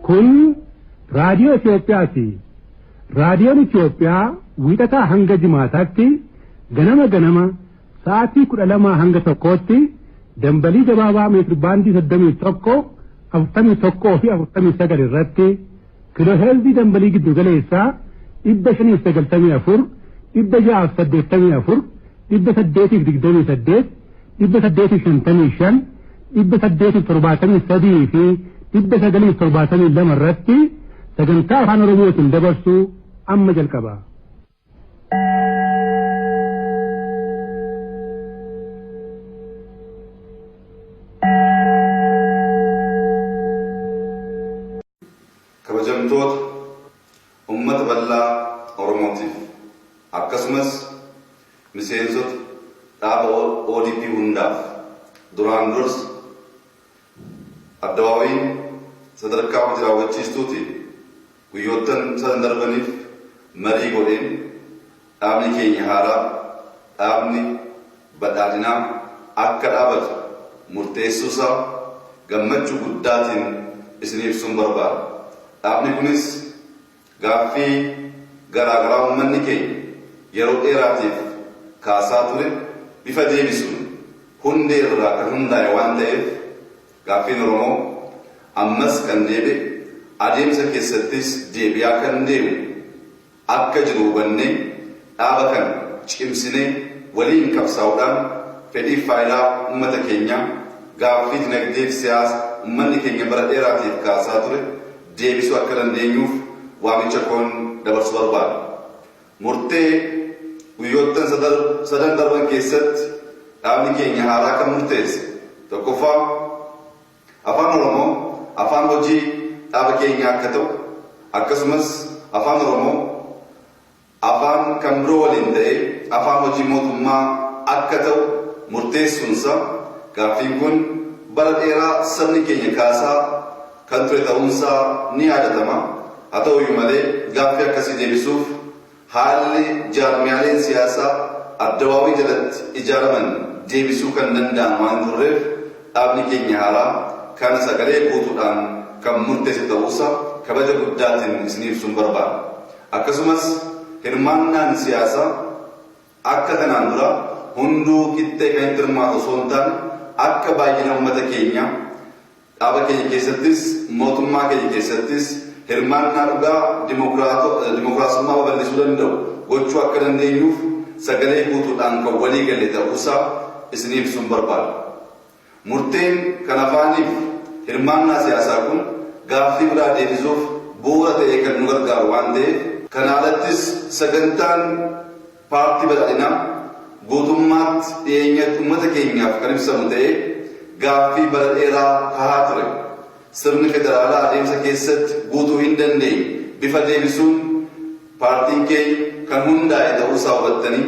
Kun raadiyoo Itoophiyaati. Raadiyoon Itoophiyaa wiixataa hanga jimaataatti ganama ganama sa'aatii 12 hanga 1tti dambalii gabaabaa meetir baandii 31, 41 fi 49 irratti kiilooheerzii dambalii giddu galeessaa 594, 684, 828, 855, 873 fi 972 irratti sagantaa afaan Oromootiin dabarsu amma jalqaba. Kabajamtoota uummata bal'aa Oromootiif akkasumas miseensota dhaaba ODP hundaaf duraan dursa Addawaawiin sadarkaa hojii raawwachiistuutiin guyyoottan sadan darbaniif marii godheen dhaabni keenya haaraa dhaabni badhaadhinaa akka dhaabatu murteessuusaa gammachuu guddaatiin isinii ibsuun barbaada. Dhaabni kunis gaaffii garaa garaa uummanni keenya yeroo dheeraatiif kaasaa ture bifa deebisuun hundee irraa kan hundaa'e waan ta'eef gaaffiin Oromoo ammas kan deebi'e adeemsa keessattis deebi'aa kan deemu akka jiru hubannee dhaaba kana cimsinee waliin qabsaa'uudhaan fedhiif faayidaa uummata keenyaa gaaffii dinagdeef siyaasa uummanni keenya bara dheeraatiif kaasaa ture deebisuu akka dandeenyuuf waamicha koon dabarsuu barbaada. Murtee guyyoottan sadan darban keessatti dhaabni keenya haaraa kan murteesse tokkoffaa Afaan Oromoo afaan hojii dhaaba keenyaa akka ta'u akkasumas Afaan Oromoo afaan kan biroo waliin ta'ee afaan hojii mootummaa akka ta'u murteessuunsaa gaaffiin kun bara dheeraa sabni keenya kaasaa kan ture ta'uunsaa ni yaadatama. Haa ta'uyyuu malee gaaffii akkasii deebisuuf haalli jaarmiyaaleen siyaasaa Addawaawii jalatti ijaaraman deebisuu kan danda'an waan hin turreef dhaabni keenya haaraa kana sagalee guutuudhaan kan murteesse ta'uusaa kabaja guddaatiin isinii ibsuun barbaada. Akkasumas hirmaannaan siyaasaa akka kanaan duraa hunduu qixxee kan itti hirmaatu osoo hin taane akka baay'ina uummata keenyaa Dhaaba keenya keessattis mootummaa keenya keessattis hirmaannaa dhugaa dimokiraasummaa babal'isuu danda'u gochuu akka dandeenyuuf sagalee guutuudhaan kan waliigalle ta'uusaa isinii ibsuun barbaada. Murteen kan afaaniif hirmaannaa siyaasaa kun gaaffii biraa deebisuuf bu'uura ta'ee kan nu gargaaru waan ta'eef, Kanaa alattis sagantaan Paartii Badhaadhinaa guutummaatti dhiyeenyatti ummata keenyaaf kan ibsamu ta'ee gaaffii bara dheeraa kahaa ture sirni federaalaa adeemsa keessatti guutuu hindandeenye bifa deebisuun paartiin keenya kan hundaa'e ta'uusaa hubattanii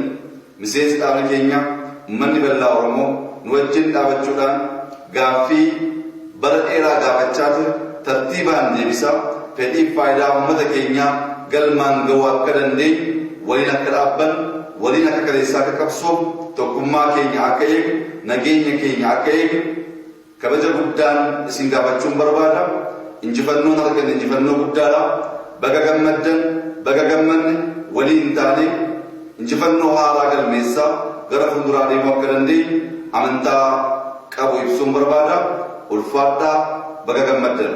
miseensi dhaabni keenyaa ummanni bal'aa Oromoo nu wajjin dhaabachuudhaan gaaffii bara dheeraa gaafachaa ture tartiibaan deebisaa fedhiif faayidaa ummata keenyaa galmaan ga'uu akka dandeenyu waliin akka dhaabbannu, waliin akka kaleessaa akka qabsoofnu, tokkummaa keenya akka eegnu, nageenya keenya akka eegnu kabaja guddaan isin gaafachuun barbaada. Injifannoon arganne injifannoo guddaadha. Baga gammaddan, baga gammanne, waliin taanee injifannoo haaraa galmeessaa gara fuulduraa deemuu akka dandeenyu amantaa qabu ibsuun barbaada. Ulfaadhaa, baga gammaddan.